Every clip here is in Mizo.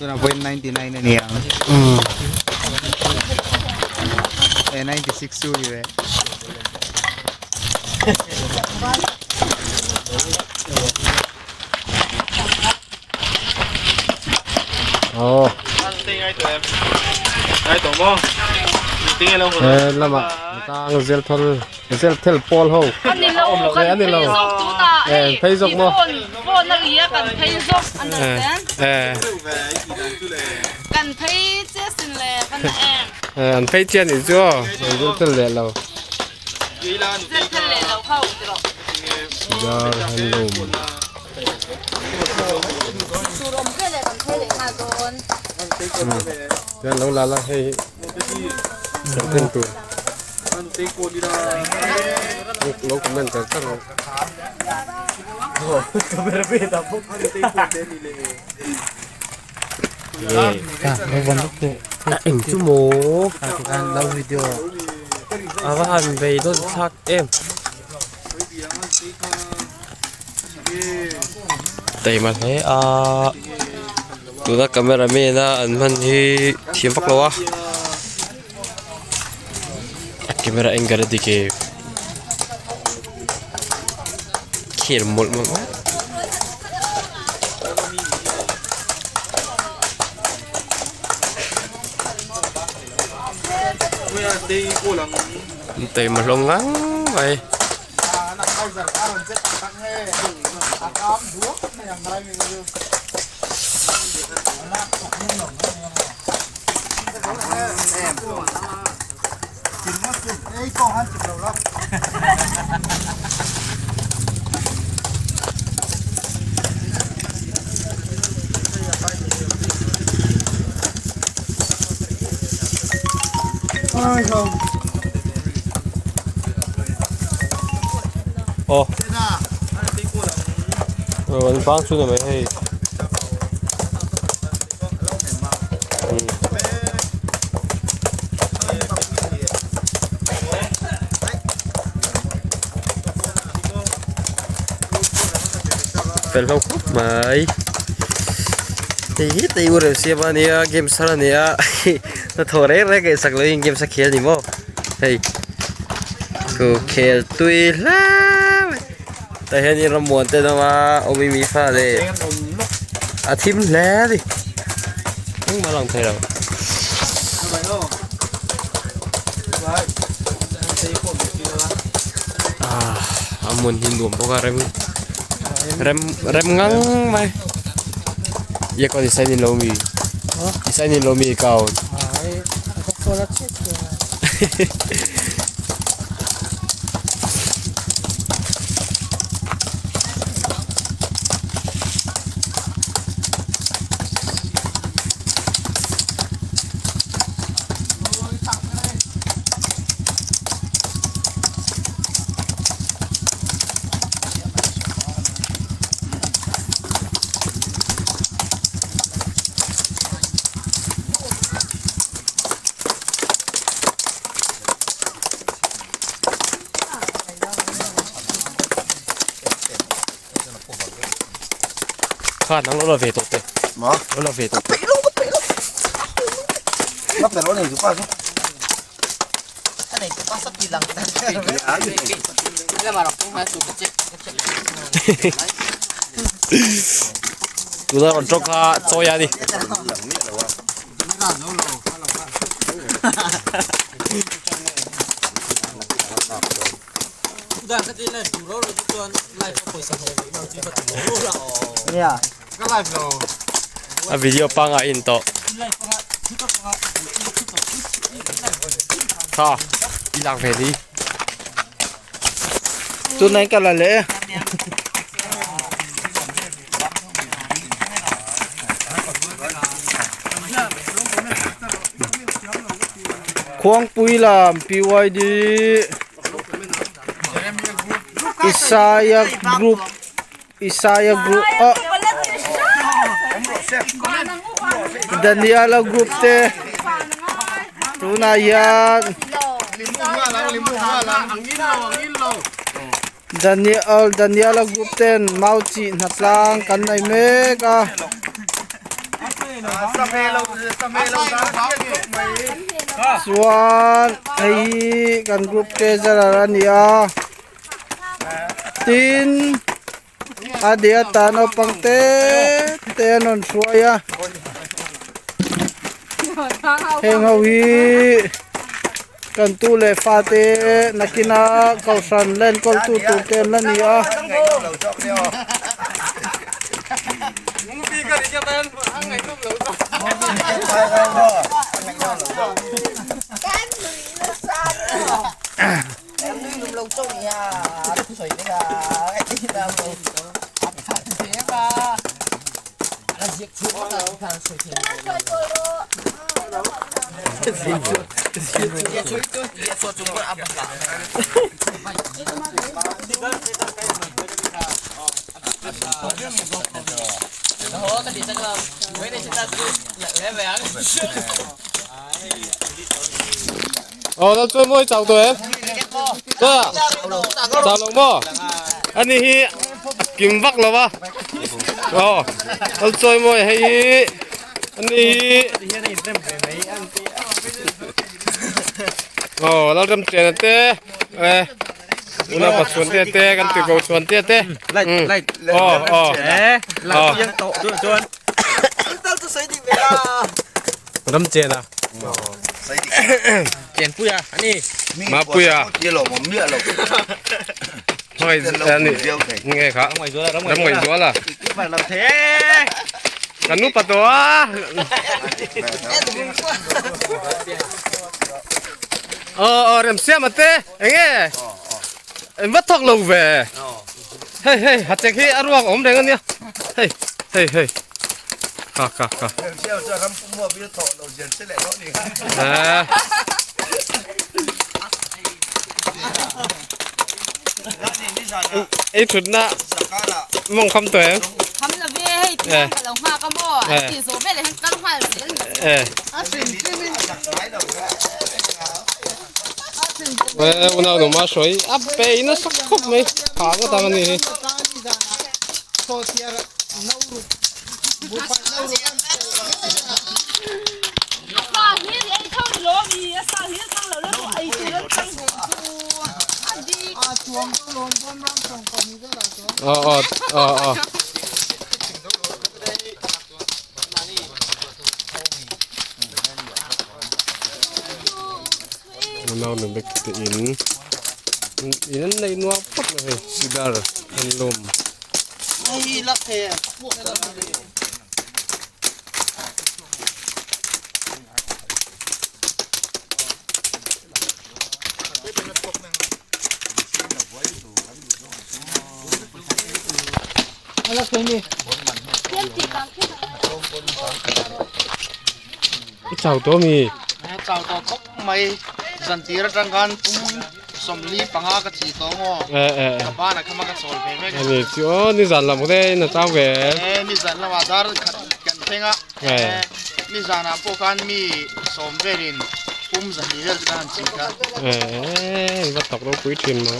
Tunah pawhin 99 a ni ang eh 96 chu ni ve. Aw he lamah tang zel thawl zel thel pawl ho Ani lo kan ani lo phei zawk tunah eh hei phei zawk maw phone phone a ri a kan phei zawk a nalh eh eh kan phei chiah sin le va na em eh an phei chiah anih chu aw an zel thel leh lo. Zel thel leh lo ho ti rawh. Jar handloom. Tur awm ve leh kan phei leh nghal dawn. Chuan lo la la hei kan then tur. Lo comment kar kar rawh. Eng chu maw a va han bei dawn thlak em taima hle a tuna camera man a an hman hi thiam vak lo a a camera angle a dik em khel mawlh mawlh mai. Taima hlawm ngang mai. Aw an bang chu ni mai hei. Fel ho khawp mai hei hi tei u rem siam a nia games thar a nia hnathawh reng reng ngaihsak loin games a khel a ni maw hei ku khel tui hle mai tah hianin rammuan te an awm a awmi mi fa leh a thim hle a ni engmah a lang thei lo. A hmun hi nuam bawk a rem rem rem ngang mai ye kawn i sign in lo mi i sign in lo mi account Kha nang lo la ve tawh teh. Ma? Lo la ve tawh teh. Ka peih lo, ka peih lo. Ka peih lo nei chu pa chu. Ka nei chu pa sap ti lang ta. Tuna rawn tawng kha chawi a ni. A video pangai in tawh. Kha i lak ve ni. Tunai ka la leh. Khuangpui lam PYD Isaiah group Isaiah group ah Daniela group te tunah hian Daniel Daniela group ten mau chi hnatlang kan nei mek a. Chuan hei hi kan group treasurer a ni a tin a deh atan naupang te te an rawn hruai a heng ho hi kan tu leh fate nakina kohhran la enkawl tu tur te an la ni a. Aw lal chuan mawi chau tawh em? Chau lo maw? Ani hi a kim vak lo va. Aw lal chuan mawi hei hi ani hi aw lal ram chen te e una pa chuan te te kan ti ko chuan te te. Aw aw aw. Ram chen a. Chen puia ani. Mapuia. Hoi ani nge kha. Ram ngai zual a. Kan nu pa to a. Ờ ờ rem siam ate. Enge. Em vắt thok lo ve. Hei hei ha chek hi a ruak awm reng ania. Hei hei hei. Kha kha kha. À. Ei thut na mong kham to em. Kham la ve hei ti ka lo ngha ka mo. Ti zo ve le han kal nghal zel. Eh. Unau nu ma sawi a pe in a sak khawp mai ha ngawt ang a ni hi. Aw aw aw aw. Nau nu bek te in in an nei nuam phawt mai hei cedar an lawm. I chau tawh mi? Chau tawh khawp mai. Zan tir atang khan pum 45 ka chi tawh maw? Ka ban a khama ka chawl ve mek. Ani chu aw ni zan lam te in a chau ve. Ni zan lamah dar khat kan thleng a. Ni zanah pawh khan mi sawm velin pum 200 vel chu kan han chi kha. I va thawk ropui thin maw?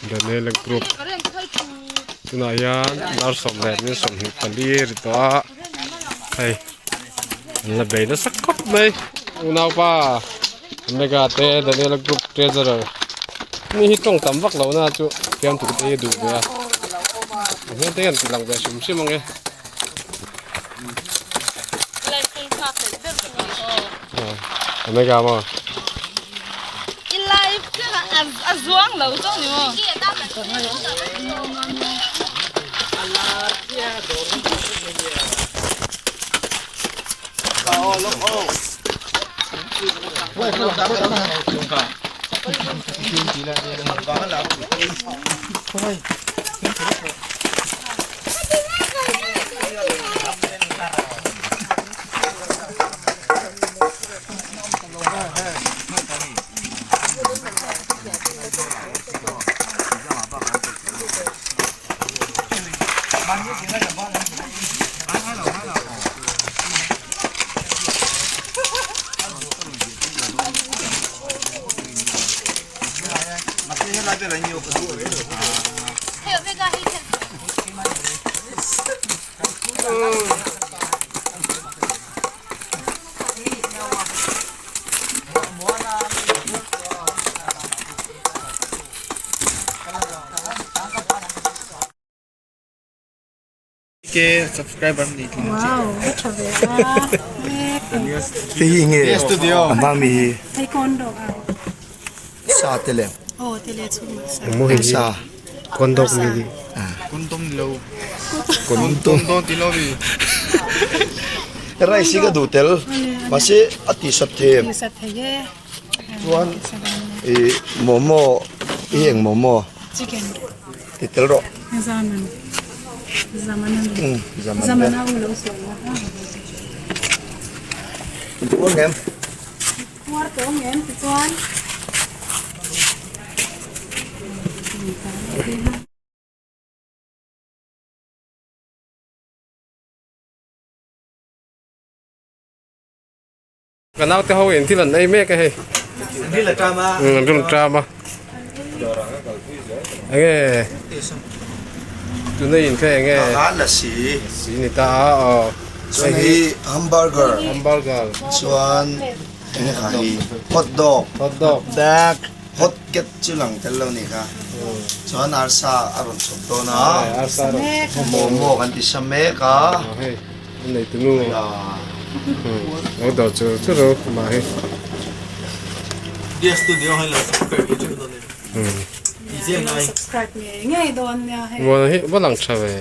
Daniel group tunah hian dar 10 24 ri tawh a hei an la bei nasa khawp mai unaupa Omega te Daniel group treasurer mi hi tawng tam vak lo na chu fiamthu te hi a duh ve a a hmel te hian ti lang ve hrim hrim ang e. Omega maw? I live. zuang lo chauh ni maw? Hei hi nge a hma mi hi sa te lem sa rice hi ka duh tel mahse a tih sat thei em chuan ih momo hi eng momo ti tel rawh zaman Ka naute ho in thil an ei mek a hei. An ril a ṭam a. An ril a ṭam a. Enge tuna in kha enge. Kha lasi. Lasi ni ta a aw. Chuan hei hamburger. Hamburger. Chuan enge kha hi hot dog. Hot dog. Bag. Hot ket chu lang tel lo ni kha. Chuan arsa a rawn chhawp dawn a. Arsa a rawn chhawp. Momo kan ti sa mek a. Hei a nei tunu. Lo dawr chur chur ro mah hi. Muana hi va lang tha ve.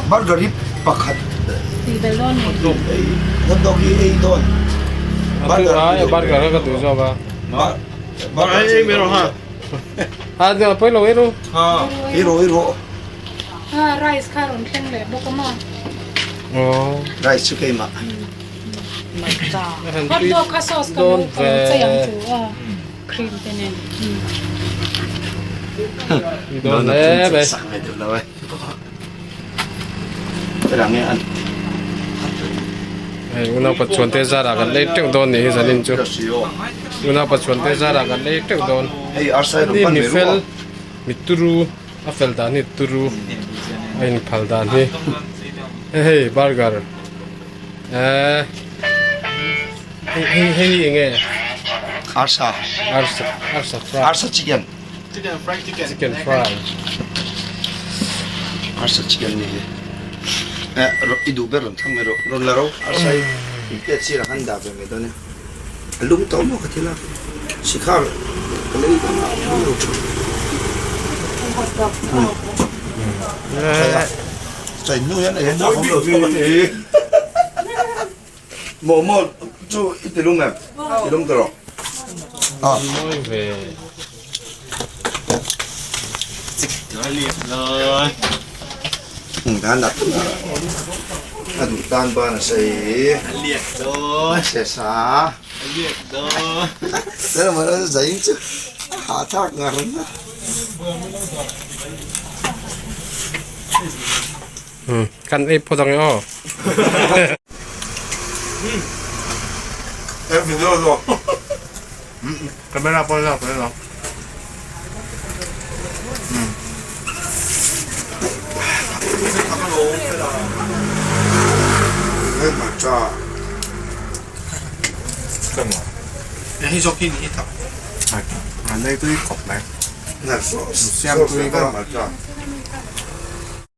Burger hi pakhat hot dog hi ei dawn burger burger ka duh zawk a burger ei mai rawh ha a pawi lo ei ru ei rawh ei rawh rice kha rawn thleng leh bawk a maw rice chu keimah hot dog kha sauce ka lo chei ang chu a cream te nen dawn e be Hei unau pachuan te zarah kan lei teuh dawn nih hi zanin chu unau pachuan te zarah kan lei teuh dawn ni mi fel mi turu a fel dan hi turu a inphal dan hi hei burger eh hei hei hei enge arsa arsa arsa fry arsa chicken Chicken fry chicken. Chicken fry. Arsa chicken ni hi. Eh, ro i duh ber rawn thlang mai rawh. Rawn la ro arsa hi in pet sirah khan dah ve mai dawn e. A lum tawh maw ka ti la. Sikhar ka lei dawn a, a lum lo tha. Chai nu hian ei na awm lo chu ka ti. Momo chu i ti lum em? Ti lum ta rawh. Ah. Mawi ve. Dan a a duh tan ban a sei. Se sa. Tena mah na zain chu hah thlak ngar na. Kan ei phawt ang e aw. Camera pawh lak leh lo.